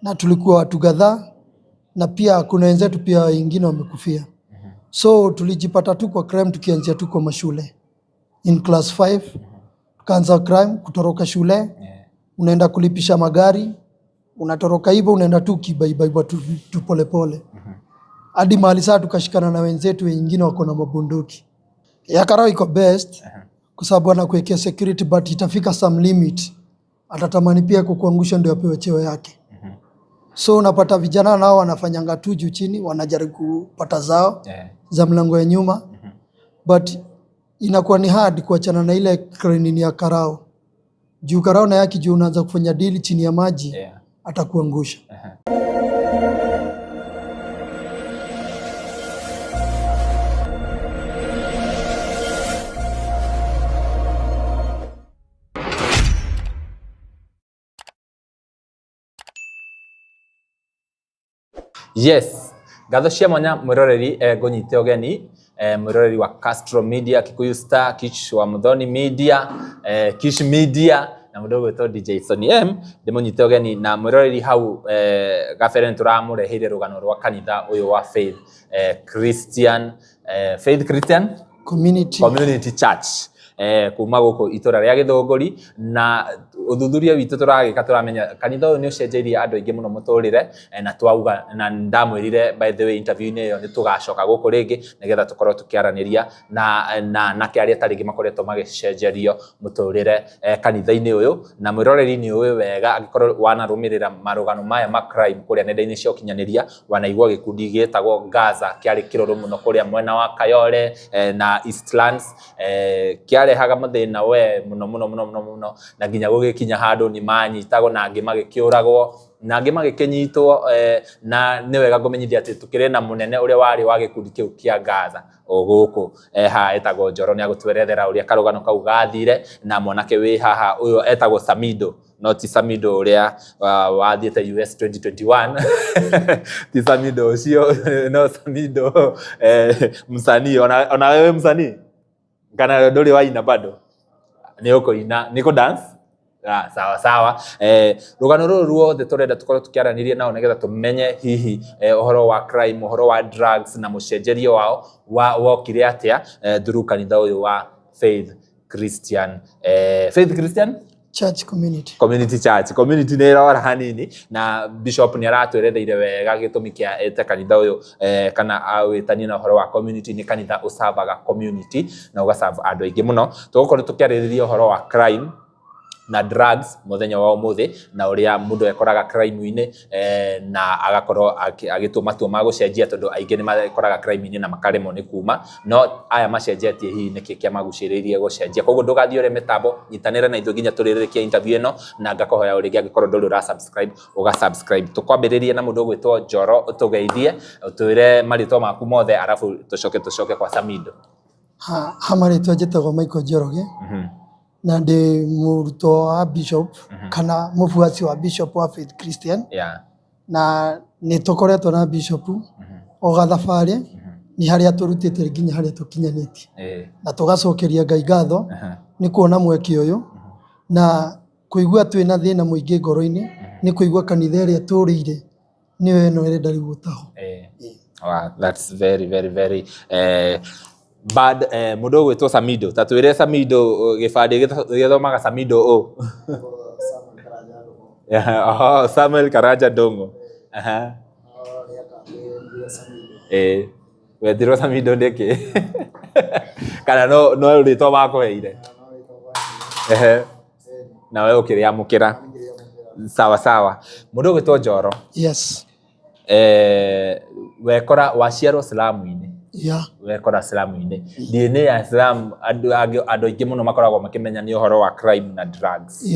Na tulikuwa watu kadhaa na pia kuna wenzetu pia wengine wamekufia. So tulijipata tu kwa crime tukianzia tu kwa mashule. In class 5 tukaanza crime, kutoroka shule, unaenda kulipisha magari, unatoroka hivyo, unaenda tu kibaibaiba tu polepole hadi mahali saa tukashikana na wenzetu wengine wako na mabunduki. Ya karao iko best kwa sababu anakuwekea security, but itafika some limit atatamani pia kukuangusha ndio apewe cheo yake. So unapata vijana nao wanafanyanga tu juu chini, wanajaribu kupata zao za mlango ya nyuma, but inakuwa ni hard kuachana na ile krenini ya karao, juu karao na yake juu unaanza kufanya dili chini ya maji, atakuangusha. Yes, ngatho cia mwanya mwiroreri, ngunyite ugeni, mwiroreri wa Castro Media, Kikuyu Star, Kish wa Muthoni Media, Kish Media na mundu ugwitwo DJ Sonny M. Ndimunyite ugeni na mwiroreri hau gabere nituramureheire rugano rwa kanitha uyu wa Faith Christian, Faith Christian Community, Community Church kuma guku itura ria Githunguri. Na uthuthuria witu turagika turamenya kanitha uyu ni ucenjeirie andu aingi muno muturire, na twauga na ndamwirire, by the way, interview-inĩ ĩyo nĩ tũgacoka gũkũ rĩngĩ nĩgetha tũkorwo tũkĩaranĩria na anake arĩa ta rĩngĩ makoretwo magĩcenjerio mũtũrĩre kanitha-inĩ ũyũ. Na mwĩroreri nĩ ũĩ wega, angĩkorwo wanarũmĩrĩra marũgano maya ma crime kũrĩa nenda-inĩ cia ũkinyanĩria, wanaigua gĩkundi gĩtagwo Gaza kĩarĩ kĩrũrũ mũno kũrĩa mwena wa Kayole na Eastlands, kĩarehaga mathĩna we mũno mũno mũno mũno mũno, na nginya gũgĩkinya handũ nĩ manyitagwo na angĩ magĩkĩũragwo na angĩ magĩkĩnyitwo, na nĩ wega ngũmenyithia atĩ tũkĩrĩ na mũnene ũrĩa warĩ wa gĩkundi kĩu kĩa Gaza o gũkũ, haha etagwo Njoro, nĩ agũtwerethera ũrĩa karũgano kau gathire. Na mwanake wĩ haha ũyũ etagwo Samido, no ti Samido ũrĩa wathiĩte US 2021, ti Samido ũcio, no Samido msanii. Ona wewe msanii kana ndũrĩ waina bado? Nĩ ũkũina, nĩ kũ dance? Ah, sawa sawa. Rũgano rũrũ ruothe tũrenda tũkorwo tũkĩaranĩria nao nĩgetha tũmenye hihi ũhoro wa crime, ũhoro wa drugs na mũcenjerio wao wa wokire atĩa through kanitha ũyũ wa Faith Christian, Faith Christian Church Community. Community Church. Community nĩ ĩrora hanini, na bishop nĩ aratweretheire wega gĩtũmi kĩa ete kanitha ũyũ kana awĩtanie na ũhoro wa community. Nĩ kanitha ũsavaga community na ũgaserve andũ aingĩ mũno. Tũgũkorwo tũkĩarĩrĩria ũhoro wa crime na drugs mũthenya wa ũmũthĩ, na ũrĩa mũndũ ekoraga crime-inĩ na agakorwo agĩtua matua ma gũcenjia, tondũ aingĩ nĩ makoraga crime-inĩ na makaremwo nĩ kuma, no aya macenjetie hihi nĩkĩ kĩamagucĩrĩirie gũcenjia? Koguo ndũgathiĩ ũrĩa mĩtambo, nyitanĩra na ithuĩ nginya tũrĩrĩkie interview ĩno, na ngakũhoya o rĩngĩ, angĩkorwo ndũrĩ ũra subscribe, ũga subscribe. Tũkwambĩrĩrie na mũndũ ũgwĩtwo Njoro, ũtũgeithie, ũtwĩre marĩtwa maku mothe, arabu tũcoke kwa Samido. Ha marĩtwa njĩtagwo Michael Njoroge na ndĩ mũrutwo wa bishop kana mũbuaci wa bishop wa Faith Christian, na nĩ tũkoretwo na bishop o gathabarĩ, nĩ harĩa tũrutĩte nginya harĩa tũkinyanĩtie, na tũgacokeria Ngai ngatho nĩ kuona mweke ũyũ na kũigua twĩna thĩna mũingĩ ngoro-inĩ nĩ kũigua kanitha ĩrĩa tũrĩire nĩyo ĩno ĩrenda rĩu gũtahwo. Wow, that's very very very bad. Mũndũ ũgwĩtwo Samido, ta twĩre Samido, gĩbandĩ gĩthomaga Samido ũ? Yeah, oh, Samuel Karanja Ndung'u. Aha. Wetirwo Samido nĩkĩ? Kana no rĩtwa makũheire? Ehe. Na we ũkĩrĩamũkĩra. Sawa sawa. Mũndũ ũgwĩtwo Njoro. Yes. Wekora waciarwo slum-inĩ. Yeah. Wekora slum-inĩ. DNA ya slum, andũ aingĩ mũno makoragwo makĩmenya nĩ ũhoro wa crime na drugs.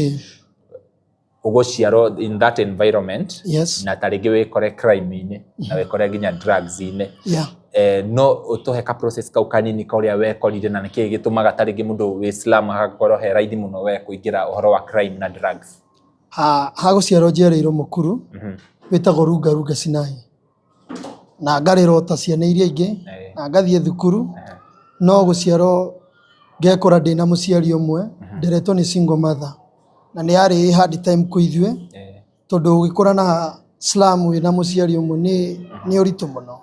Ũgũciarwo in that environment na ta rĩngĩ wĩkore crime-inĩ na wĩkore nginya drugs-inĩ. No ũtũhe ka process kau kanini ka ũrĩa wekorire, na nĩkĩĩ gĩtũmaga ta rĩngĩ mũndũ wĩ slum agakorwo he raithi mũno we kũingĩra ũhoro wa crime na drugs? Ha gũciarwo njiarĩirwo mũkuru wĩtagwo Runga Runga Sinai, na ngarĩrwo ta ciana iria ingĩ na ngathiĩ thukuru, no gũciarwo ngekora ndĩna mũciari ũmwe, nderetwo nĩ single mother, na nĩ yarĩ hard time kwĩ ithuĩ tondũ ũgĩkũra na Slum wĩna mũciari ũmwe nĩ ũritũ mũno,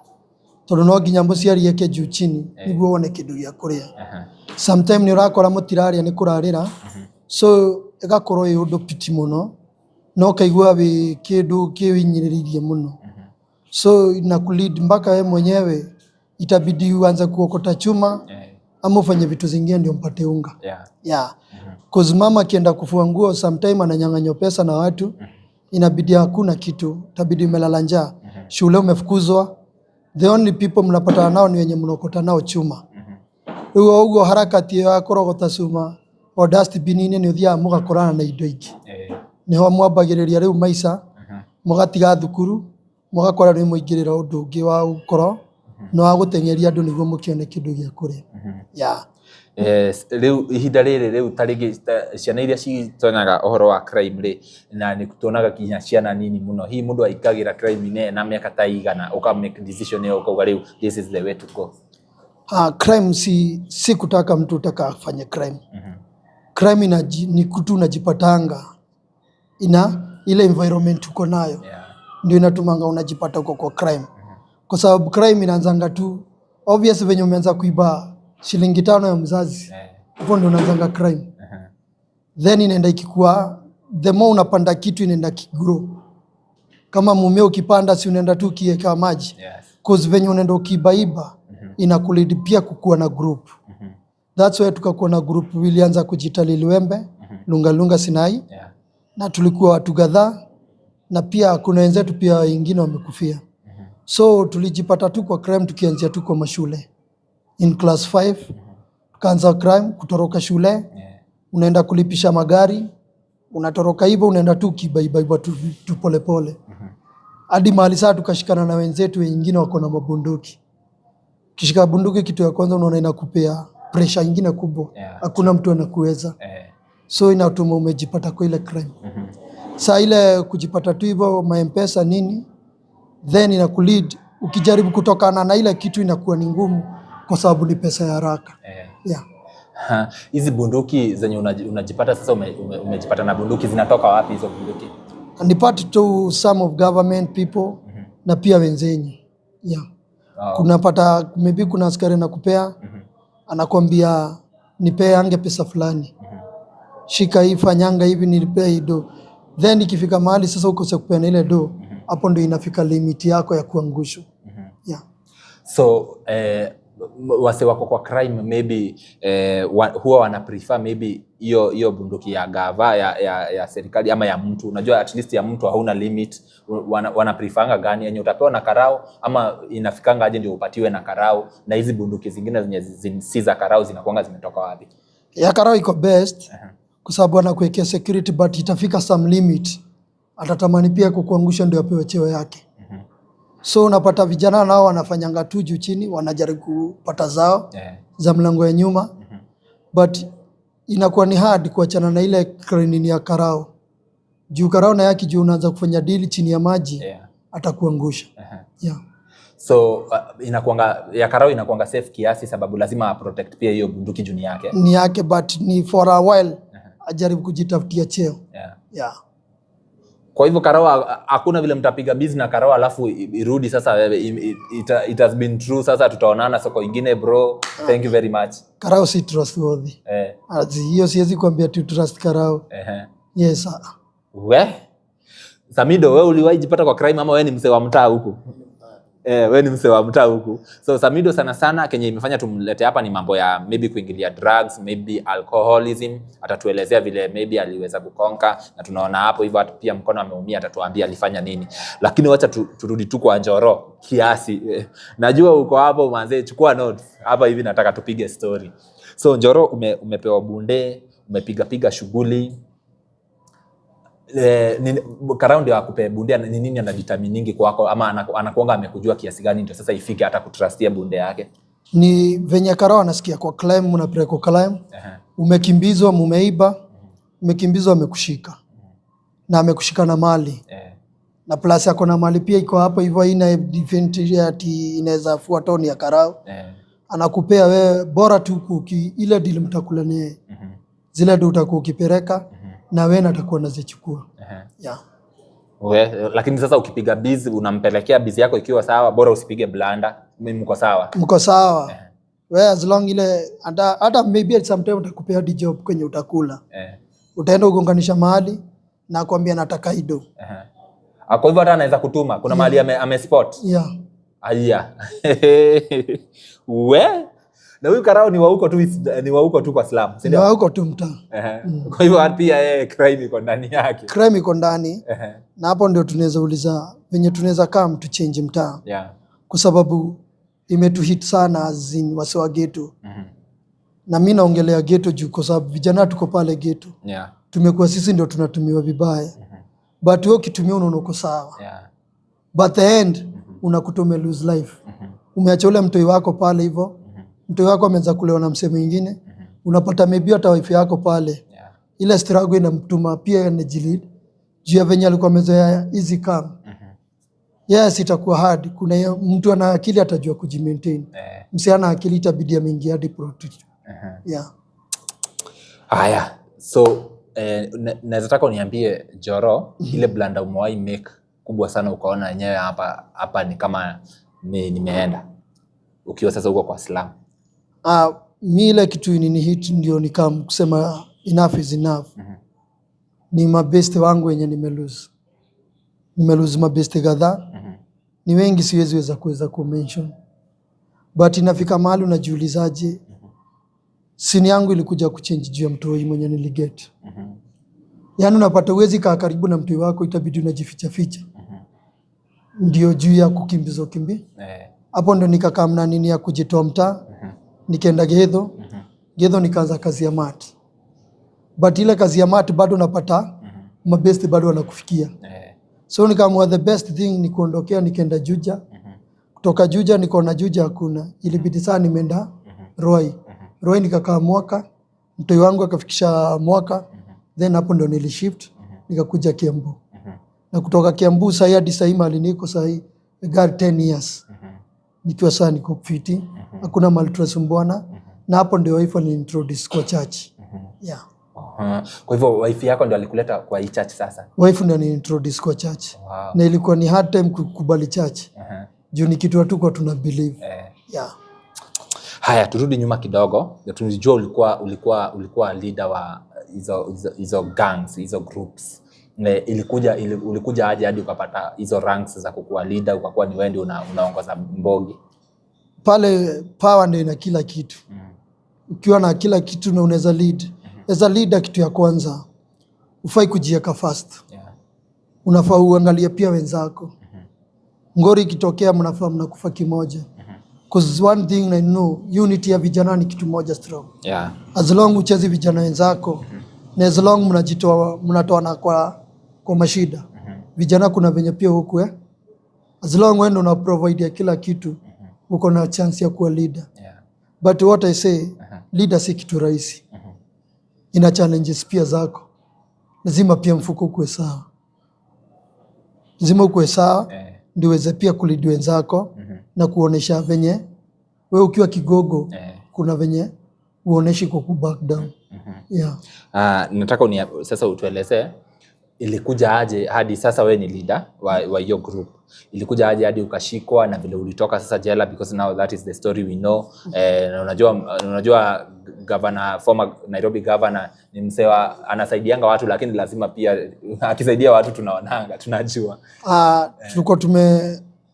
tondũ no nginya mũciari eke juu chini nĩguo wone kĩndũ gĩa kũrĩa. Sometime nĩ ũrakora mũtirarĩa, nĩ kũrarĩra, so ĩgakorwo ĩ ũndũ pity mũno na ũkaigua wĩ kĩndũ kĩhinyĩrĩirie mũno, so inakulead mpaka we mwenyewe itabidi uanze kuokota chuma ama ufanye vitu zingine ndio mpate unga. Yeah. 'Cause mama akienda kufua nguo, sometime ananyang'anywa pesa na watu, inabidi hakuna kitu, itabidi umelala njaa, shule umefukuzwa. The only people mnapatana nao ni wenye mnaokota nao chuma. Rĩu o ũguo harakati ĩyo ya kũrogota cuma o dustbin-inĩ, nĩ ũthiaga mũgakorana na indo ingĩ. Nĩho mwambagĩrĩria rĩu maica, mũgatiga thukuru, mũgakora rĩu mũingĩrĩra ũndũ ũngĩ wa gũkorwo nĩ wa gũteng'eria andũ nĩguo mũkĩone kĩndũ gĩa kũrĩa. Yeah. Rĩu ihinda rĩrĩ rĩu ta rĩngĩ ciana iria citonyaga ũhoro wa crime rĩ, na nĩ tuonaga nginya ciana nini mũno, hihi mũndũ aingagĩra crime-inĩ na mĩaka ta igana ũka make decision ĩyo ũkauga rĩu this is the way to go? Crime si kutaka mtu utaka afanye crime. Crime ni kutu unajipatanga ina ile environment uko nayo ndio inatumanga unajipata uko kwa crime, kwa sababu crime inaanzanga tu obvious venye umeanza kuiba shilingi 5 ya mzazi, hapo ndio unaanzanga crime. Then inaenda ikikua, the more unapanda kitu inaenda kigrow. Kama mumea ukipanda, si unaenda tu ukiweka maji? Yes. 'Cause venye unaenda ukiibaiba, inakulead pia kukuwa na group. That's why tukakuwa na group ilianza kujita Liliwembe Lunga Lunga Sinai na tulikuwa watu kadhaa, na pia kuna wenzetu pia wengine wamekufia. So tulijipata tu kwa crime tukianzia tu kwa mashule. In class 5 tukaanza crime, kutoroka shule, unaenda kulipisha magari, unatoroka hivyo, unaenda tu kibaibaiba tu polepole hadi mahali saa tukashikana na wenzetu wengine wako na mabunduki. Kishika bunduki, kitu ya kwanza unaona inakupea pressure ingine kubwa, hakuna mtu anakuweza, so inatuma umejipata kwa ile crime. Saa ile kujipata tu hivyo ma-M-Pesa nini, then inakulead ukijaribu kutokana na ile kitu inakuwa ni ngumu kwa sababu ni pesa ya haraka. Yeah. Ha, hizi bunduki zenye unajipata sasa umejipata na bunduki, zinatoka wapi hizo bunduki? And part to some of government people na pia wenzenyu, yeah. Kunapata maybe kuna askari anakupea, anakwambia nipee ange pesa fulani, shika hii, fanyanga hivi, nilipea hii do. Then ikifika mahali sasa ukose kupeana ile do, hapo ndio inafika limit yako ya kuangushwa, yeah. So wase wako kwa crime maybe huwa wana prefer maybe hiyo hiyo bunduki ya gava ya serikali ama ya mtu. Unajua at least ya mtu hauna limit. Wana preferanga gani, yenye utapewa na karao, ama inafikanga aje ndio upatiwe na karao? Na hizi bunduki zingine zenye si za karao zinakuanga zimetoka wapi? Ya karao iko best kwa sababu anakuwekea security, but itafika some limit atatamani pia kukuangusha ndio apewe cheo yake. So unapata vijana nao wanafanyanga tu juu chini, wanajaribu kupata zao za mlango ya nyuma, but inakuwa ni hard kuachana na ile krenini ya karao, juu karao na yake juu unaanza kufanya deal chini ya maji, atakuangusha. Yeah. So inakuanga ya karao inakuanga safe kiasi, sababu lazima protect pia hiyo bunduki juu ni yake. Ni yake, but ni for a while ajaribu kujitafutia cheo. Yeah. Kwa hivyo karao hakuna vile mtapiga biz na karao alafu irudi sasa wewe, it has been true, sasa tutaonana soko ingine, bro, thank you very much. Karao si trustworthy. Hiyo siwezi kuambia tu trust karao. Yes, ah. We Samido, we uliwahi jipata kwa crime ama we ni msee wa mtaa huku? We ni msee wa mtaa huku. So Samido, sana sana kenye imefanya tumlete hapa ni mambo ya maybe kuingilia drugs, maybe alcoholism. Atatuelezea vile maybe aliweza kuconquer, na tunaona hapo hivyo hata pia mkono ameumia, atatuambia alifanya nini. Lakini wacha turudi tu kwa Njoro kiasi. Najua uko hapo manze, chukua notes hapa hivi, nataka tupige story. So Njoro, umepewa bunde, umepiga piga shughuli, karao ndio akupe bunde, ni nini anadeterminingi kwako, ama anakuanga amekujua kiasi gani ndio sasa ifike hata kutrustia bunde yake? Ni venye karao anasikia kwa crime, unapelekwa crime, umekimbizwa, mumeiba, umekimbizwa, amekushika na amekushika na mali na plus ako na mali pia iko hapo hivyo, haina defense ati inaweza fuata toni ya karao. Anakupea wewe, bora tu ile deal mtakula naye, zile ndio utakuwa ukipeleka na wewe natakuwa nazichukua. Yeah. We, lakini sasa ukipiga biz, unampelekea biz yako ikiwa sawa, bora usipige blunder, mimi mko sawa. Mko sawa. We as long ile hata maybe sometime utakupea hadi job kwenye utakula, utaenda ugonganisha mahali na kwambia nataka ido. Ah, kwa hivyo hata anaweza kutuma kuna mahali ame spot. Yeah. Aya. We, na huyu karao ni wa huko tu, ni wa huko tu kwa slum, si Ndio ndio? huko tu mtaa. Kwa hivyo pia yeye crime iko ndani yake. Crime iko ndani, na hapo ndio tunaweza uliza venye tunaweza come to change mtaa, kwa sababu imetuhit sana as in wase wa ghetto. Na mi naongelea ghetto juu kwa sababu vijana tuko pale ghetto, tumekuwa sisi ndio tunatumiwa vibaya, but wewe ukitumia unaona uko sawa, but the end unakuta ume lose life. Umeacha ule mtoi wako pale hivyo, mtoi wako ameanza kulewa na msee mwingine, unapata maybe hata wife yako pale, ile struggle inamtuma pia anajilead juu ya venye alikuwa amezoea hizi kam. Yes, itakuwa hard. Kuna mtu ana akili atajua kujimaintain, msee ana akili itabidi ameingia hadi prostitute. Yeah. Haya, so naweza taka uniambie, Joro, ile blunder umewahi make kubwa sana ukaona yenyewe hapa hapa ni kama nimeenda, ukiwa sasa huko kwa slum. Mi ile kitu nini hit ndio nikam kusema enough is enough ni mabeste wangu wenye nimelose. Nimelose mabeste kadhaa, ni wengi, siwezi weza kuweza kumention, but inafika mahali unajiulizaje, scene yangu ilikuja kuchange juu ya mtoi mwenye niliget. Yaani unapata uwezi kaa karibu na mtoi wako, itabidi unajificha ficha ndio juu ya kukimbiza ukimbi. Hapo ndo nikakaa mna nini ya kujitoa mtaa, nikaenda Gedho. Gedho nikaanza kazi ya mat, but ile kazi ya mat bado napata mabesti bado wanakufikia. So nikaamua the best thing ni kuondokea, nikaenda Juja. Kutoka Juja nikaona Juja hakuna, ilibidi saa nimeenda Ruai. Ruai nikakaa mwaka, mtoi wangu akafikisha mwaka, then hapo ndo nilishift nikakuja Kiambu. Na kutoka Kiambu sahii hadi sahii mahali niko sahii, I got 10 years nikiwa saa niko fiti, hakuna mahali tunasumbuana, na hapo ndio wife aliniintroduce kwa church. Yeah. Kwa hivyo wife yako ndio alikuleta kwa hii church sasa? Wife ndio aliniintroduce kwa church. Na ilikuwa ni hard time kukubali church juu ni kitu hatukuwa tuna believe. Yeah. Haya, turudi nyuma kidogo. Tulijua ulikuwa leader wa hizo gangs, hizo groups. Ulikuja aje hadi ukapata hizo ranks za kukuwa leader, ukakuwa ni wewe ndio unaongoza mbogi? Pale power ndio ina kila kitu. Ukiwa na kila kitu na unaweza lead. As a leader, kitu ya kwanza ufai kujieka first. Unafaa uangalie pia wenzako. Ngori ikitokea mnafaa mnakufa kimoja. 'Cause one thing I know, unity ya vijana ni kitu moja strong. As long uchezi vijana wenzako na as long mnajitoa, mnatoana kwa mashida. Vijana kuna venye pia huku eh. As long wewe ndio una provide ya kila kitu, uko na chance ya kuwa leader. But what I say, leader si kitu rahisi. Ina challenges pia zako. Lazima pia mfuko ukuwe sawa. Lazima ukuwe sawa ndio uweze pia kulead wenzako na kuonesha venye we ukiwa kigogo kuna venye uoneshi kwa ku back down. Yeah. Nataka sasa utuelezee ilikuja aje hadi sasa wewe ni leader wa hiyo group. Ilikuja aje hadi ukashikwa na vile ulitoka sasa jela, because now that is the story we know. Na unajua governor, former Nairobi governor ni msee wa anasaidianga watu, lakini lazima pia akisaidia watu tunaonanga, tunajua.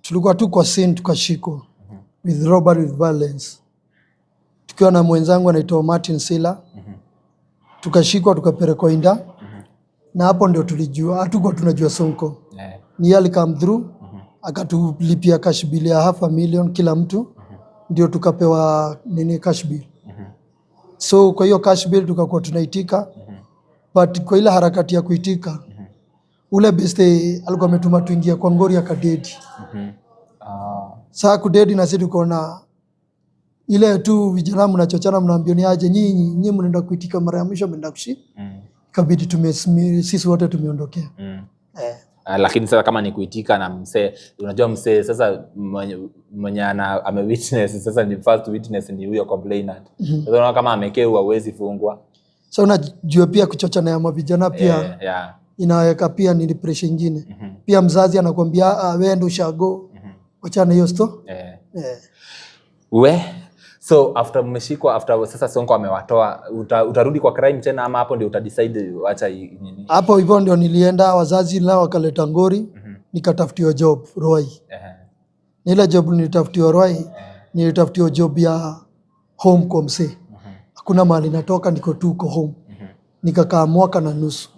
Tulikuwa tu kwa scene tukashikwa with robbery with violence, tukiwa na mwenzangu anaitwa Martin Sila, tukashikwa tukapelekwa Inda, na hapo ndio tulijua, hatukuwa tunajua Sonko ni yeye alicome through akatulipia cash bill ya half a million kila mtu, ndio tukapewa nini, cash bill. So kwa hiyo cash bill tukakuwa tunaitika, but kwa ile harakati ya kuitika, ule beste alikuwa ametuma tuingia kwa ngori akadedi. Saa kudedi na sisi tukaona ile tu vijana mnachochana, mnaambia ni aje nyinyi nyinyi mnaenda kuitika mara ya mwisho mnaenda kushi, ikabidi sisi wote tumeondokea. Eh. Lakini sasa kama ni kuitika na msee, unajua msee sasa mwenye ame witness sasa ni first witness ni huyo complainant. Sasa unaona kama amekeua huwezi fungwa. So unajua pia kuchochana ya mavijana pia Yeah. Inaweka pia ni pressure ingine. Pia mzazi anakwambia, "Ah, wewe ndo ushago, wachana hiyo sto." Eh. We, so after mmeshikwa, after sasa Sonko amewatoa, utarudi kwa crime tena ama hapo ndio utadecide wacha nini? Hapo hivyo ndio nilienda, wazazi nao wakaleta ngori, nikatafutiwa job Ruai. Na ile job nilitafutiwa Ruai, nilitafutiwa job ya home kwa msee. Hakuna mahali natoka, niko tu uko home. Nikakaa mwaka na nusu.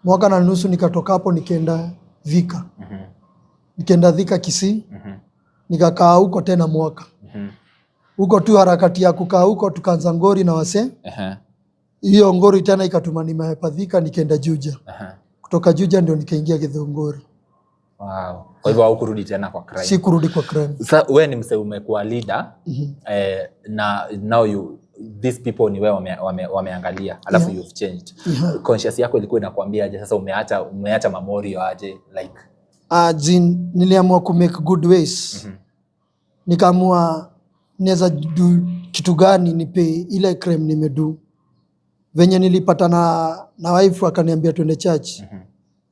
Mwaka na nusu nikatoka hapo nikaenda Thika. Nikaenda Thika Kisii, nikakaa huko tena mwaka. Huko tu harakati ya kukaa huko tukaanza ngori na wasee. Hiyo ngori tena ikatuma nimehepa Thika nikaenda Juja. Kutoka Juja ndio nikaingia Githunguri. Wow. Kwa hivyo haukurudi tena kwa crime? Si kurudi kwa crime. Sa we ni mse umekuwa leader, na now you these people ni wewe wameangalia alafu you've changed. Conscience yako ilikuwa inakwambia aje sasa umeacha mamorio aje, like? Zin, niliamua ku make good ways. Nikaamua naweza do kitu gani nipe ile crime nimedo. Venye nilipata na wife akaniambia twende church.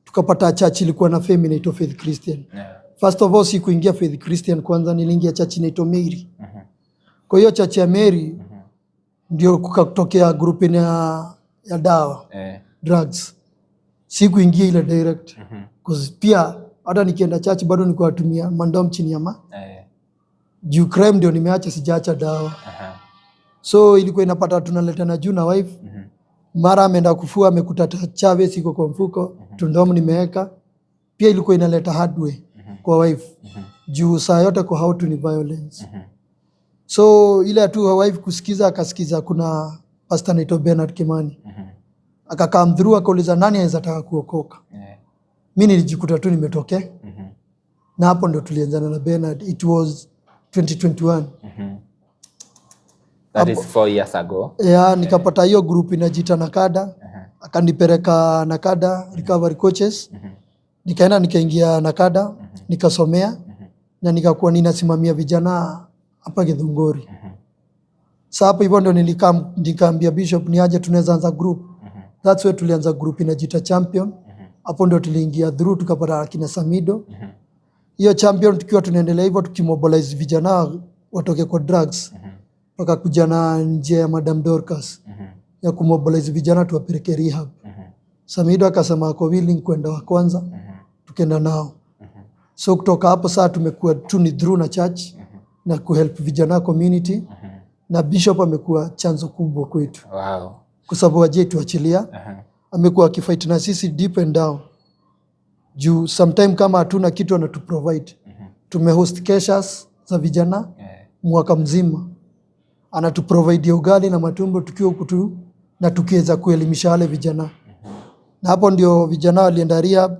Tukapata church ilikuwa na fame inaitwa Faith Christian. First of all sikuingia Faith Christian kwanza, niliingia church inaitwa Mary. Kwa hiyo church ya Mary ndio kukatokea group ya dawa, drugs. Sikuingia ile direct. 'Cause pia hata nikienda church bado nilikuwa natumia mandom chini ya ma juu crime ndio nimeacha, sijaacha dawa. So ilikuwa inapata tunaletana juu na wife. Mara ameenda kufua amekuta chaves iko kwa mfuko, tundomu nimeweka. Pia ilikuwa inaleta hard way kwa wife. Juu saa yote kwa how to ni violence. So ile tu wife kusikiza, akasikiza kuna pastor anaitwa Bernard Kimani. Akacome through akauliza nani anaweza taka kuokoka. Mi nilijikuta tu nimetokea. Na hapo ndo tulianzana na Bernard. It was 2021. That is 4 years ago. Yeah, nikapata hiyo group inajiita Nakada. Akanipeleka Nakada Recovery Coaches. Nikaenda nikaingia Nakada, nikasomea na nikakuwa ninasimamia vijana hapa Githunguri. Sasa hapo hivyo ndo nikaambia Bishop ni aje tunaweza anza group. That's where tulianza group inajiita Champion. Hapo ndo tuliingia through tukapata akina Samido. Hiyo Champion tukiwa tunaendelea hivyo tukimobilize vijana watoke kwa drugs. Mpaka kuja na njia ya Madam Dorcas ya kumobilize vijana tuwapeleke rehab. Samido akasema ako willing kwenda wa kwanza, tukaenda nao. So kutoka hapo saa tumekuwa tu ni through na church na kuhelp vijana community, na Bishop amekuwa chanzo kubwa kwetu kwa sababu hajaituachilia. Amekuwa akifight na sisi deep and down juu sometime kama hatuna kitu anatuprovide. Tumehost keshas za vijana mwaka mzima, anatuprovide ugali na matumbo tukiwa huku tu na tukiweza kuelimisha wale vijana, na hapo ndio vijana walienda rehab,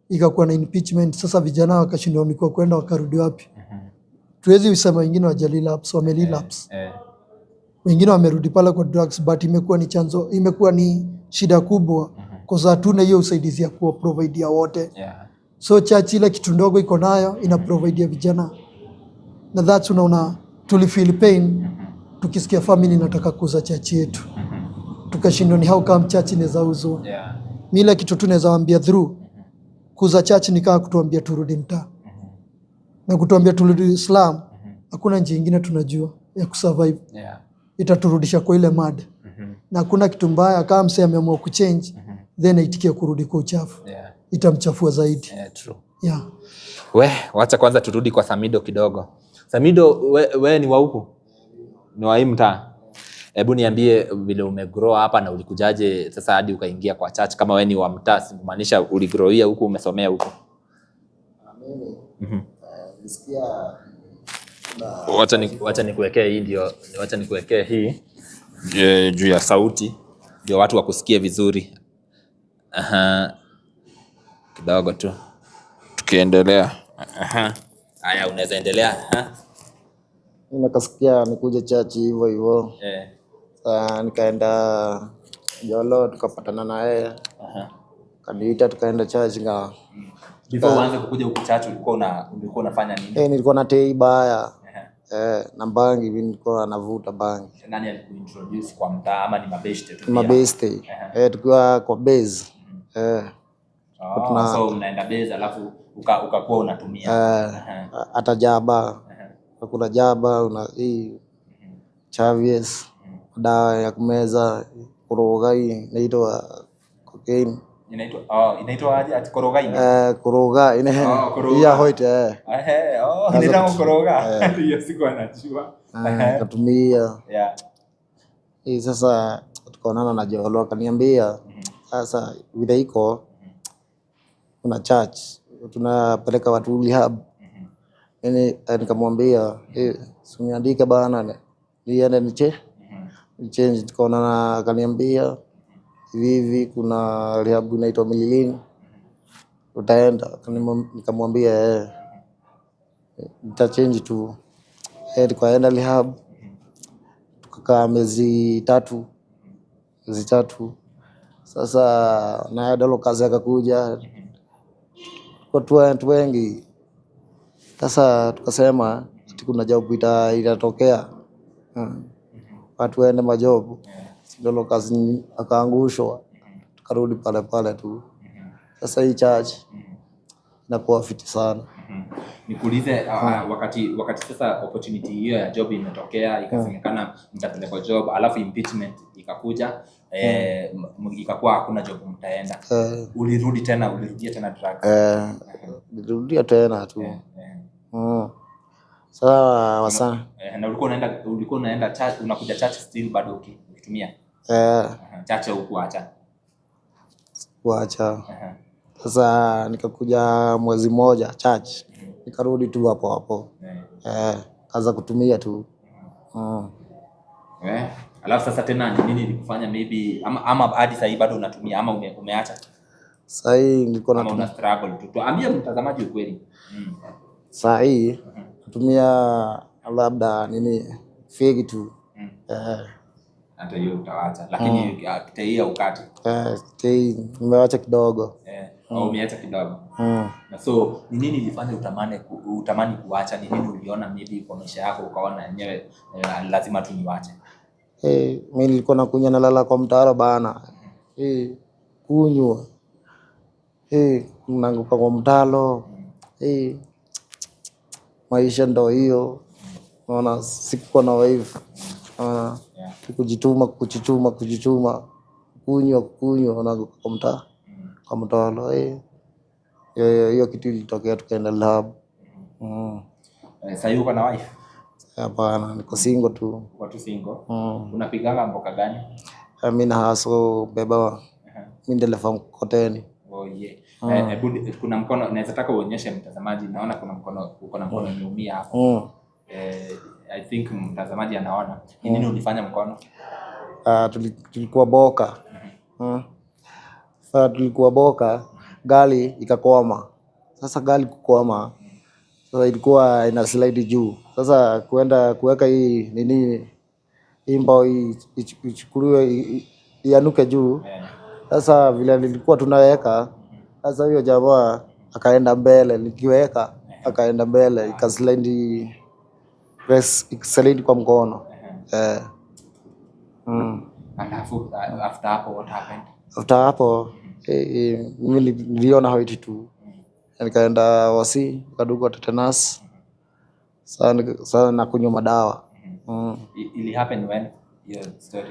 ikakuwa na impeachment. Sasa vijana wakashindwa ni kwa kwenda wakarudi wapi? Tuwezi sema wengine wajalelapse, wamerelapse, wengine wamerudi pale kwa drugs, but imekuwa ni chanzo, imekuwa ni shida kubwa kwa sababu hatuna hiyo usaidizi ya kuwa provide ya wote. So church ile kitu ndogo iko nayo ina provide ya vijana, na that's unaona tulifeel pain tukisikia family inataka kuuza church yetu, tukashindwa ni how come church inaweza uzwa. Mi ile kitu tu naweza waambia through kuuza church ni kama kutuambia turudi mtaa na kutuambia turudi Islam. Hakuna njia ingine tunajua ya kusurvive, itaturudisha kwa ile mada, na hakuna kitu mbaya kama msee ameamua kuchange then aitikie kurudi kwa uchafu, itamchafua zaidi. Yeah, true. Yeah. We, wacha kwanza turudi kwa Samido kidogo. Samido, we ni wa huku? Ni wa hii mtaa? Hebu niambie vile umegrow hapa na ulikujaje sasa hadi ukaingia kwa church kama we ni wa mtaa, si kumaanisha uligrowia huku, umesomea huku? Mimi nilisikia kuna Wacha nikuwekee hii ndio, wacha nikuwekee hii juu ya sauti ndio watu wakusikie vizuri. Aha. Kidogo tu tukiendelea. Aha. Haya, unaweza endelea. Aha. Mimi nikasikia nikuje church hivyo hivyo. Sasa nikaenda Jolo tukapatana na yeye. Kaniita tukaenda church nga. Before uanze kukuja huku church ulikuwa unafanya nini? Nilikuwa na tei baya. Na bangi mimi nilikuwa navuta bangi. Nani alikuintroduce kwa mtaa ama ni mabeshte tu pia? Mabeste. Tukiwa kwa base. Eh, Oh, so mnaenda base alafu ukakuwa unatumia. Eh, hata jaba, kuna jaba una hii Chavies, dawa ya kumeza, kuroga, hii inaitwa cocaine. Inaitwa, oh, inaitwa aje, ati korogaini? Eh, kuroga ine. Oh, kuroga. Hii ya white, eh. Ehe, oh, inaitwa koroga. Hiyo siku anajua. Eh, katumia. Hii sasa tukaonana na Jolo, akaniambia sasa vile iko kuna church tunapeleka watu rehab. Yaani nikamwambia, eh, si uniandike bana niende ni change. Tukaonana, akaniambia hivi hivi kuna rehab inaitwa Mililini, utaenda? Nikamwambia eh, nitachange tu. Eh, tukaenda rehab, tukakaa miezi 3, miezi 3. Sasa naye Dolo kazi akakuja kwa tu watu wengi. Sasa tukasema ati kuna job itatokea, watu waende majob. Dolo kazi akaangushwa, tukarudi pale pale tu. Sasa hii church inakuwa fiti sana. Nikuulize, wakati sasa opportunity hiyo ya job imetokea, ikasemekana mtapelekwa job, alafu impeachment ikakuja, ikakuwa hakuna job mtaenda. Eh, Ulirudi tena, ulirudia tena drugs? Eh, nilirudia tena tu. Sasa wasa Eh, na ulikuwa unaenda church, unakuja church still bado ukitumia? Eh. Church hukuacha? Kuacha. Sasa nikakuja mwezi mmoja church, nikarudi tu hapo hapo. Eh, kaanza kutumia tu. Eh, alafu sasa tena ni nini ilikufanya maybe ama hadi sahii bado unatumia ama umeacha? Sahii nilikuwa Ama natumia una struggle tu? Tuambie mtazamaji ukweli. Saa hii natumia labda nini, fegi tu. Eh. Hata hiyo utawacha, lakini tei ukati? Eh, tei nimewacha kidogo. Eh, au umeacha kidogo? Mm. Na so ni nini ilifanya utamani kuacha? Ni nini uliona maybe kwa maisha yako ukaona yenyewe, lazima tu niwache? Eh, mi nilikuwa nakunywa nalala kwa mtaro bana. Eh, kunywa. Eh, naanguka kwa mtaro. Eh, maisha ndo hiyo. Naona sikuwa na wife. Naona kujituma, kujichuma, kujichuma, kunywa, kunywa, naanguka kwa mtaa, kwa mtaro. Eh. Hiyo hiyo kitu ilitokea, tukaenda lab. Eh, sahii uko na wife? Hapana, niko single tu. Uko tu single? Mm. Unapiganga mboka gani? Mi na hustle beba, mi ndereva mkokoteni. Oh, yeah. Eh, hebu kuna mkono naweza taka uonyeshe mtazamaji. Naona kuna mkono, uko na mkono imeumia hapo. Eh, I think mtazamaji anaona. Ni nini ulifanya mkono? Ah, tulikuwa boka. Sasa tulikuwa boka, gari ikakwama. Sasa gari kukwama, sasa ilikuwa ina slide juu. Sasa kuenda kuweka hii nini, hii mbao hii ichukuliwe ianuke juu. Sasa vile nilikuwa tunaweka, sasa huyo jamaa akaenda mbele, nikiweka akaenda mbele, ikaslide, press ikaslide kwa mkono. Eh. Alafu after hapo what happened? After hapo, mimi niliona white tu, nikaenda wasi, nikadungwa tetanus. Sasa nakunywa madawa. Ili happen when, hiyo story?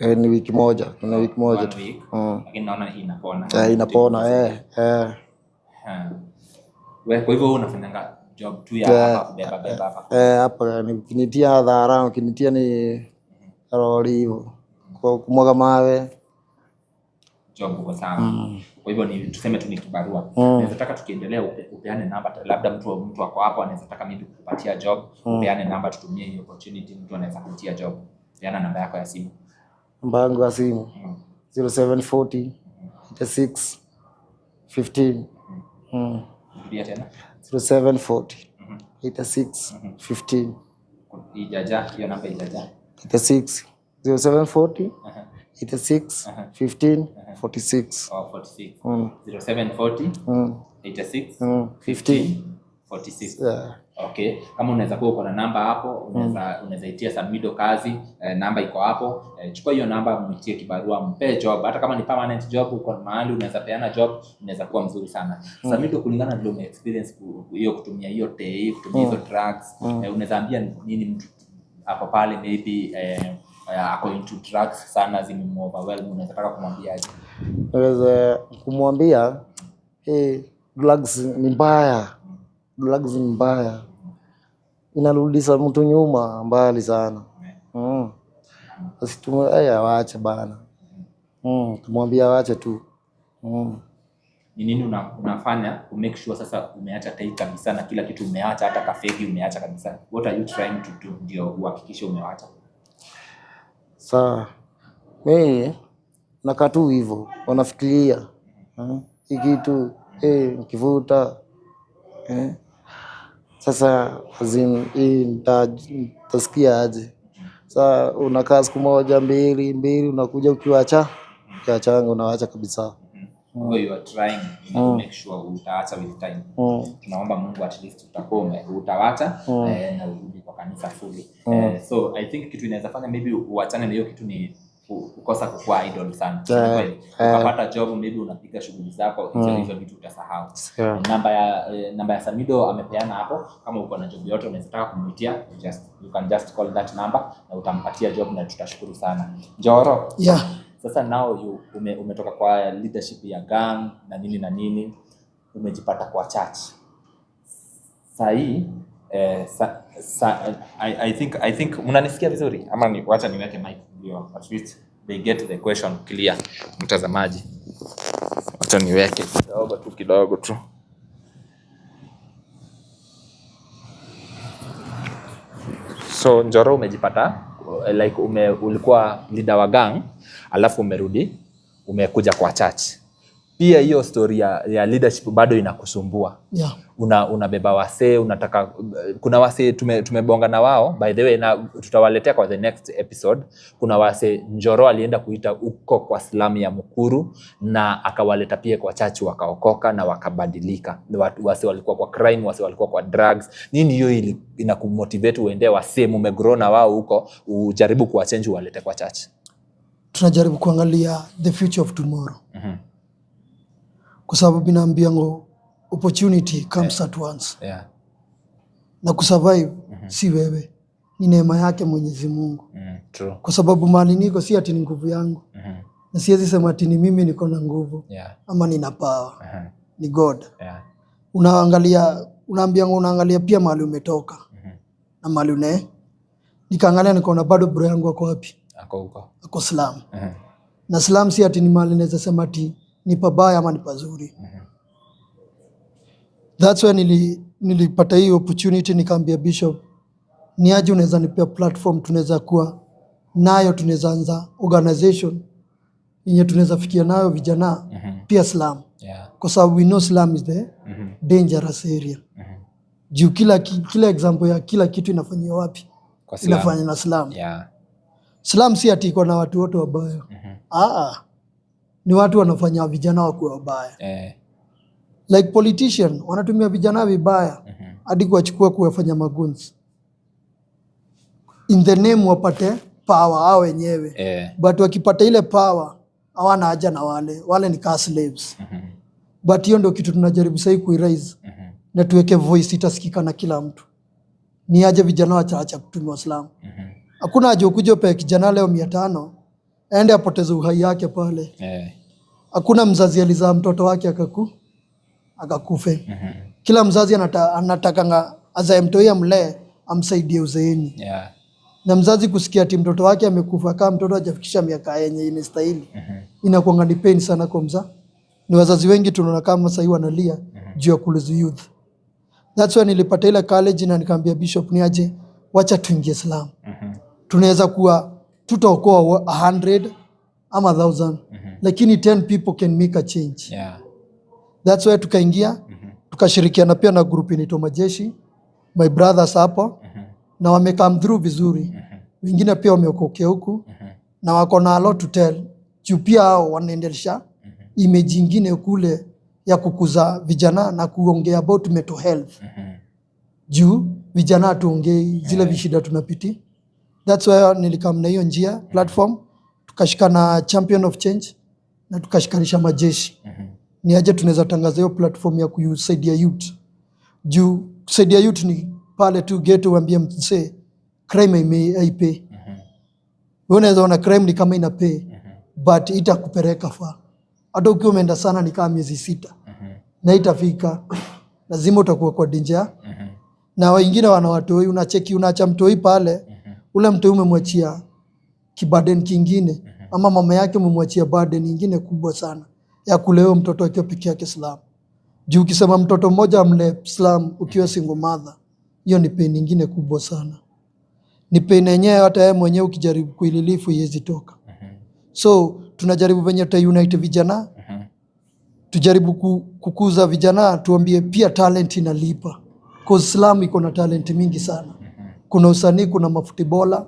Eh, ni wiki moja, kuna wiki moja One tu. week. Mm. Lakini naona hii inapona. Eh, inapona, eh, eh. Ha. Kwa hivyo wewe unafanyanga job tu ya hapa kubeba beba hapa? Eh, hapa ni ukinitia dhara, ukinitia ni roli hivyo kwa kumwaga mawe. Job uko sawa. Kwa hivyo ni tuseme tu ni kibarua. Naweza taka tukiendelea upeane namba, labda mtu ako hapo anaweza taka maybe kukupatia job, upeane namba tutumie hiyo opportunity, mtu anaweza kupatia job. Peana namba yako ya simu. Namba yangu ya simu 0740 86 15. Rudia tena. 0740 86 15. Ijaja, hiyo namba ijaja. 86 0740 Aha. 86 15 46. Oh, 46. Mm. 0740 Mm. 86 15. 46. Yeah. Okay, kama unaweza kuwa uko na namba hapo, unaweza itia Samido kazi, namba iko hapo. Chukua hiyo namba, mwitie kibarua, mpe job, hata kama ni permanent job, uko mahali unaweza peana job, inaweza kuwa mzuri sana. Samido, kulingana na vile ume experience hiyo kutumia hiyo tei, kutumia hizo drugs, unaweza ambia nini mtu hapo pale maybe ako into drugs sana, zimemuoverwhelm, unaweza taka kumwambia aje? Naweza kumwambia, hey, drugs ni mbaya, drugs ni mbaya, inarudisha mtu nyuma mbali sana. Awache bana. Tumwambie awache tu. Ni nini unafanya ku make sure sasa umeacha tei kabisa na kila kitu umeacha, hata kafegi umeacha kabisa? What are you trying to do ndio uhakikishe umewacha? Saa mi nakaa tu hivyo, wanafikiria hii kitu, nikivuta, sasa as in, hii nitasikia aje? Sa unakaa siku moja mbili mbili, unakuja ukiwacha ukiachanga, unawacha kabisa. So you are trying to make sure utaacha with time. Tunaomba Mungu at least utakuwa utawacha na urudi kwa kanisa fully. So I think kitu inaweza fanya maybe uachane na hiyo kitu ni kukosa kukua idle sana. Kweli. Ukapata job, maybe unapiga shughuli zako, hizo vitu utasahau. Namba ya Samido amepeana hapo. Kama uko na job yote unaweza taka kumuitia, you can just call that number na utampatia job na tutashukuru sana. Njoro. Yeah. Sasa now you umetoka kwa leadership ya gang na nini na nini, umejipata kwa church. Sahii I think mnanisikia vizuri ama ni, wacha niweke mic ndio at least they get the question clear. Mtazamaji, wacha niweke kidogo tu, kidogo tu. So Njoro, umejipata like ulikuwa leader wa gang alafu umerudi umekuja kwa church. Pia hiyo story ya leadership bado inakusumbua. Yeah. Unabeba wasee, unataka, kuna wasee tumebonga na wao by the way, na tutawaletea kwa the next episode. Kuna wasee Njoro alienda kuita huko kwa slum ya Mukuru na akawaleta pia kwa church, wakaokoka na wakabadilika. Watu wasee walikuwa kwa crime, wasee walikuwa kwa drugs. Nini hiyo inakumotivate uende wasee mumegrow na wao huko ujaribu kuwachange uwalete kwa church? Tunajaribu kuangalia the future of tomorrow. Kwa sababu binaambiango opportunity comes at once. Na kusurvive si wewe, ni neema yake Mwenyezi Mungu. True. Kwa sababu mahali niko si ati ni nguvu yangu. Na siwezi sema ati ni mimi niko na nguvu ama nina power. Ni God. Unaangalia, unaambianga unaangalia pia mahali umetoka. Na mahali une. Nikaangalia nikaona bado bro yangu ako wapi? Ako huko. Ako slum. Na slum si ati ni mahali naweza sema ati ni pabaya ama ni pazuri. That's why nilipata hii opportunity, nikaambia bishop, ni aje unaweza nipea platform tunaweza kuwa nayo, tunaweza anza organization yenye tunaweza fikia nayo vijana pia slum. Kwa sababu we know slum is the dangerous area. Juu kila example ya kila kitu inafanywa wapi? Kwa slum. Inafanywa na slum. Slum si ati iko na watu wote wabaya. Ni watu wanafanya vijana wakuwe wabaya. Like politician wanatumia vijana vibaya hadi kuwachukua kuwafanya magoons. In the name wapate power hao wenyewe. But wakipata ile power hawana haja na wale, wale ni kaa slaves. But hiyo ndio kitu tunajaribu sahii kuiraise na tuweke voice itasikika na kila mtu. Ni aje vijana waache kutumia slum. Hakuna haja ukuje upe kijana leo 500 aende apoteze uhai yake pale. Hakuna mzazi alizaa mtoto wake akakufe. Kila mzazi anatakanga azae mtoi amlee amsaidie uzeeni. Na mzazi kusikia ati mtoto wake amekufa kama mtoto hajafikisha miaka yenye inastahili, inakuanga ni pain sana kwa mzazi. Ni wazazi wengi tunaona kama sasa hivi wanalia juu ya kulose youth. That's why nilipata ile college na nikamwambia bishop ni aje, wacha tuingie slum. Tunaweza kuwa tutaokoa 100 ama 1000, lakini 10 people can make a change. That's why tukaingia, tukashirikiana pia na group inaitwa Majeshi, my brothers hapo, na wame come through vizuri. Wengine pia wameokokea huku na wako na a lot to tell. Juu pia hao wanaendelesha image ingine kule ya kukuza vijana na kuongea about mental health. Juu vijana hatuongei zile vishida tunapitia. That's why nilicome na hiyo njia platform, tukashika na Champion of Change na tukashikanisha majeshi. Ni aje tunaweza tangaza hiyo platform ya kusaidia youth. Juu kusaidia youth ni pale tu ghetto uambie msee crime haipay. Wewe unaweza ona crime ni kama inapay, but itakupeleka far. Hata ukiwa umeenda sana ni kama miezi 6 na itafika, lazima utakuwa kwa danger. Na wengine wana watoi, unacheki unaacha mtoi pale, ule mtoi umemwachia kiburden kingine, ama mama yake umemwachia burden ingine kubwa sana ya kulea mtoto akiwa peke yake slum. Juu ukisema mtoto mmoja amlee slum ukiwa single mother, hiyo ni pain ingine kubwa sana. Ni pain yenyewe hata yeye mwenyewe ukijaribu kuirelieve iwezi toka. So tunajaribu venye tuta unite vijana, tujaribu kukuza vijana, tuambie pia talent inalipa. Cause slum iko na talent mingi sana. Kuna usanii, kuna mafootballer,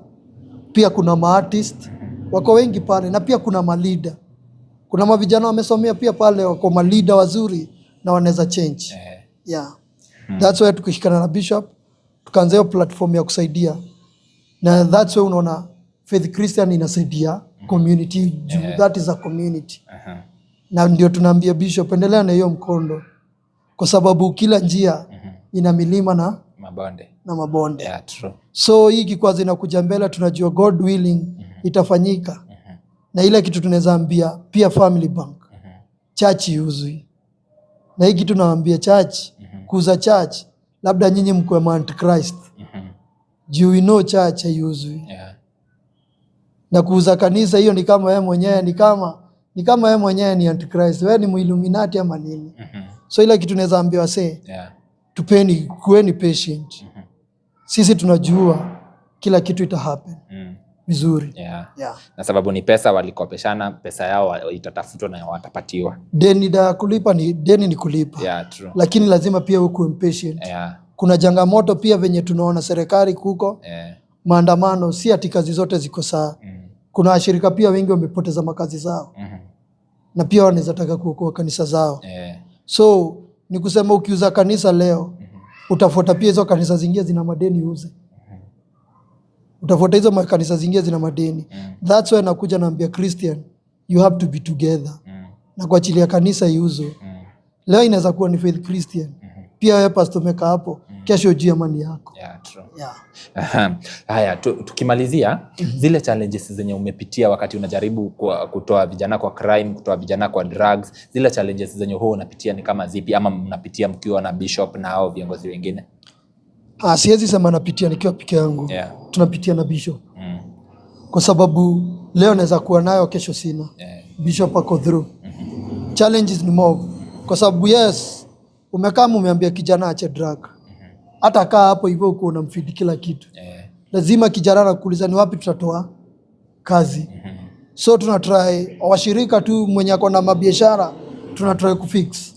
pia kuna maartist wako wengi pale, na pia kuna maleader. Kuna mavijana wamesomea pia pale, wako maleader wazuri na wanaweza change. Yeah. That's why tukishikana na Bishop tukaanza hiyo platform ya kusaidia, na that's why unaona Faith Christian inasaidia community juu that is a community. Na ndio tunaambia Bishop, endelea na hiyo mkondo, kwa sababu kila njia ina milima na mabonde. Na mabonde. Yeah, true. So hii kikwazo inakuja mbele, tunajua God willing itafanyika. Na ile kitu tunaweza ambia pia Family Bank, church iuzwi. Na hii kitu naambia church, kuuza church, labda nyinyi mkuwe ma antichrist. Juu we know church haiuzwi. Na kuuza kanisa hiyo ni kama wewe mwenyewe ni kama wewe mwenyewe ni antichrist, wewe ni muilluminati ama nini. So ile kitu naweza ambia wasee, tupeni, kuweni patient. Sisi tunajua kila kitu ita happen vizuri. Yeah. Na sababu ni pesa walikopeshana, pesa yao itatafutwa na watapatiwa. Deni da kulipa ni deni ni kulipa. Yeah, true. Lakini lazima pia ukuwe patient. Kuna changamoto pia venye tunaona serikali kuko maandamano, si ati kazi zote ziko sawa. Kuna washirika pia wengi wamepoteza makazi zao na pia wanaweza taka kuokoa kanisa zao. So ni kusema ukiuza kanisa leo, utafuata pia hizo kanisa zingine zina madeni uuze. Utafuata hizo makanisa zingine zina madeni. That's why nakuja naambia Christian, you have to be together na kuachilia kanisa iuzwe. Leo inaweza kuwa ni Faith Christian. Pia wewe pastor umekaa hapo, kesho ujue amani yako. Yeah, true. Yeah. Aha. Haya, tukimalizia zile challenges zenye umepitia wakati unajaribu kutoa vijana kwa crime, kutoa vijana kwa drugs, zile challenges zenye huwa unapitia ni kama zipi, ama mnapitia mkiwa na bishop na hao viongozi wengine? Ah, siwezi sema napitia nikiwa peke yangu. Tunapitia na bishop. Kwa sababu leo naweza kuwa nayo, kesho sina. Bishop ako through. Challenges ni mob. Kwa sababu yes, umekaa umeambia kijana ache drug. Hata kaa hapo hivyo uko unamfeed kila kitu. Lazima kijana anakuuliza ni wapi tutatoa kazi. So tuna try washirika tu mwenye ako na mabiashara tuna try kufix.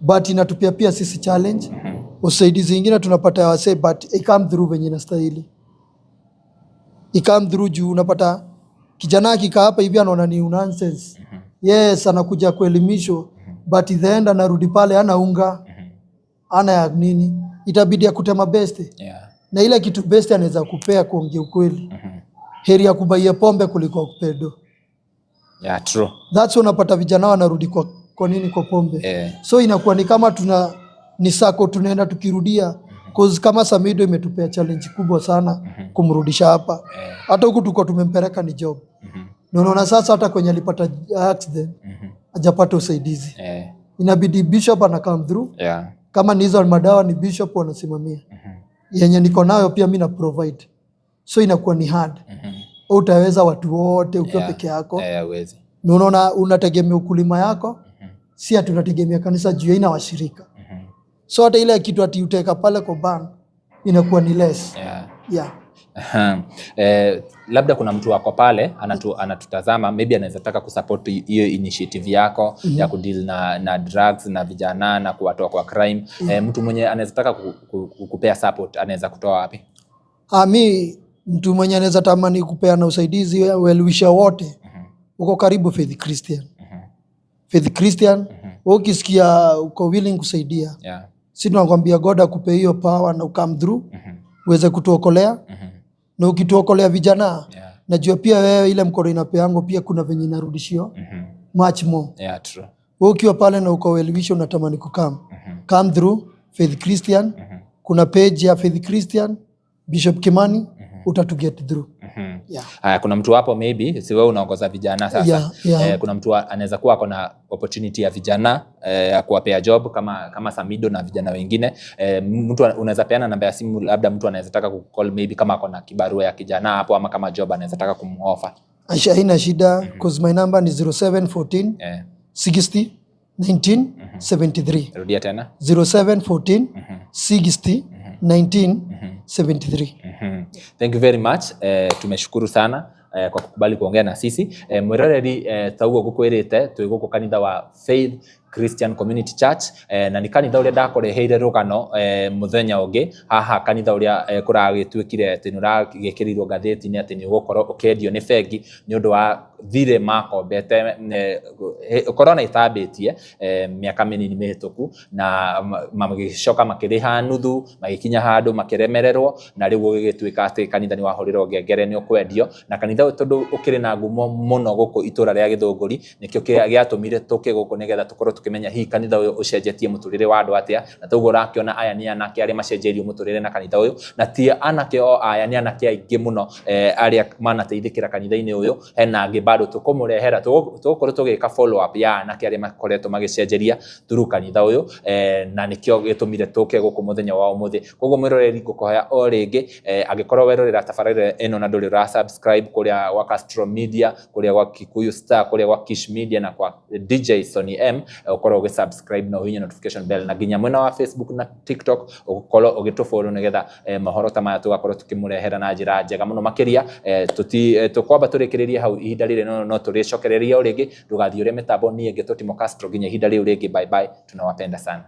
But inatupia pia sisi challenge. Usaidizi ingine tunapata ya wasee, but it come through venye inastahili. It come through juu unapata kijana akikaa hapa hivi anaona ni nonsense. Yes, anakuja kuelimishwa, but the end anarudi pale ana unga, ana ya nini, itabidi akute mabeste. Na ile kitu beste anaweza kupea, kuongea ukweli, heri ya kubuyia pombe kuliko akupea do. Yeah, true. That's why unapata vijana wanarudi kwa nini, kwa pombe. So inakuwa ni kama tuna ni sako tunaenda tukirudia, cause kama Samido imetupea challenge kubwa sana kumrudisha hapa. Hata huku tulikuwa tumempeleka ni job. Na unaona sasa hata kwenye alipata accident hajapata usaidizi. Inabidi bishop ana come through. Kama ni hizo madawa ni bishop wanasimamia. Yenye niko nayo pia mi na provide. So inakuwa ni hard. Utaweza watu wote ukiwa peke yako? Eh, huwezi. Na unaona unategemea ukulima yako, si ati unategemea kanisa juu haina washirika. So hata ile kitu ati utaweka pale kwa bank inakuwa ni less. Yeah. Aha. Labda kuna mtu wako pale anatutazama, maybe anaweza taka kusupport hiyo initiative yako ya kudeal na drugs na vijana na kuwatoa kwa crime. Mtu mwenye anaweza taka kupea support anaweza kutoa wapi? Ah, mi mtu mwenye anaweza tamani kupeana usaidizi, well wisher wote, uko karibu Faith Christian. Faith Christian, wewe ukisikia uko willing kusaidia, Si tunakwambia God akupe hiyo power na ukame through uweze kutuokolea, na ukituokolea vijana, najua pia wewe ile mkono inapeango pia kuna venye inarudishiwa much more. Yeah, true. Wewe ukiwa pale na uko well wisher, unatamani kukam, come through Faith Christian. Kuna page ya Faith Christian Bishop Kimani, utatu get through. Yeah. Haya, kuna mtu hapo, maybe si wewe unaongoza vijana sasa? Yeah. Eh, kuna mtu anaweza kuwa ako na opportunity ya vijana, ya kuwapea job kama Samido na vijana wengine. Mtu unaweza peana namba ya simu, labda mtu anaweza taka kucall, maybe kama ako na kibarua ya kijana hapo ama kama job anaweza taka kumuoffer. Aisha, haina shida, cause my number ni 0714 60 19 73. Rudia tena. 0714 60 19 73. Thank you very much. Tumeshukuru sana kwa kukubali kuongea na sisi. Mwiroreri, tauguo ngukwirite twi guku kanitha wa Faith Christian Community Church, na nĩ kanitha ũrĩa ndakũreheire rũgano mũthenya ũngĩ haha, kanitha ũrĩa kũragĩtuĩkire atĩ nĩ ũragĩkĩrirwo ngathĩti-inĩ atĩ nĩ ũgũkorwo ũkĩendio nĩ bengi nĩ ũndũ wa thirĩ makombete, corona ĩtambĩtie, mĩaka mĩnini mĩhĩtũku, na magĩcoka makĩrĩha nuthu, magĩkinya handũ makĩremererwo, na rĩu gũgĩtuĩka atĩ kanitha nĩ wahũrĩrwo ngengere nĩ ũkwendio. Na kanitha ũyũ tondũ ũkĩrĩ na ngumo mũno gũkũ itũra rĩa Gĩthũngũri, nĩkĩo gĩatũmire tũke gũkũ nĩgetha tũkorwo tũkĩmenya hihi kanitha ũyũ ũcenjetie mũtũrĩre wa andũ atĩa. Na toguo ũrakĩona aya nĩ anake arĩa macenjeirio mũtũrĩre na kanitha ũyũ, na ti anake o aya, nĩ anake aingĩ mũno arĩa manateithĩkĩra kanitha-inĩ ũyũ. Hena angĩ bado tũkũmũrehera, tũgũkorwo tũgĩka follow up ya anake arĩa makoretwo magĩcenjeria through kanitha ũyũ, na nĩkĩo gĩtũmire tũke gũkũ mũthenya wa ũmũthĩ. Koguo mwĩroreri, ngũkũhoya o rĩngĩ, angĩkorwo werorera tabarĩra ĩno na ndũrĩ ũra subscribe kũrĩa gwa Castro Media, kũrĩa gwa Kikuyu Star, kũrĩa gwa Kish Media na kwa DJ Sony M, ũkorwo ũgĩ subscribe na ũhihinye notification bell, na nginya mwena wa Facebook na TikTok ũkorwo ũgĩtũ nĩgetha mohoro ta maya tũgakorwo tũkĩmũrehera na njĩra njega mũno makĩria. Tũkwamba tũrĩkĩrĩrie hau ihinda rĩrĩ, no tũrĩcokereria o rĩngĩ. Ndũgathiĩ ũrĩa mĩtambo, niĩ ngĩtwo Timo Castro. Nginya ihinda rĩu rĩngĩ, bye bye, tunawapenda sana.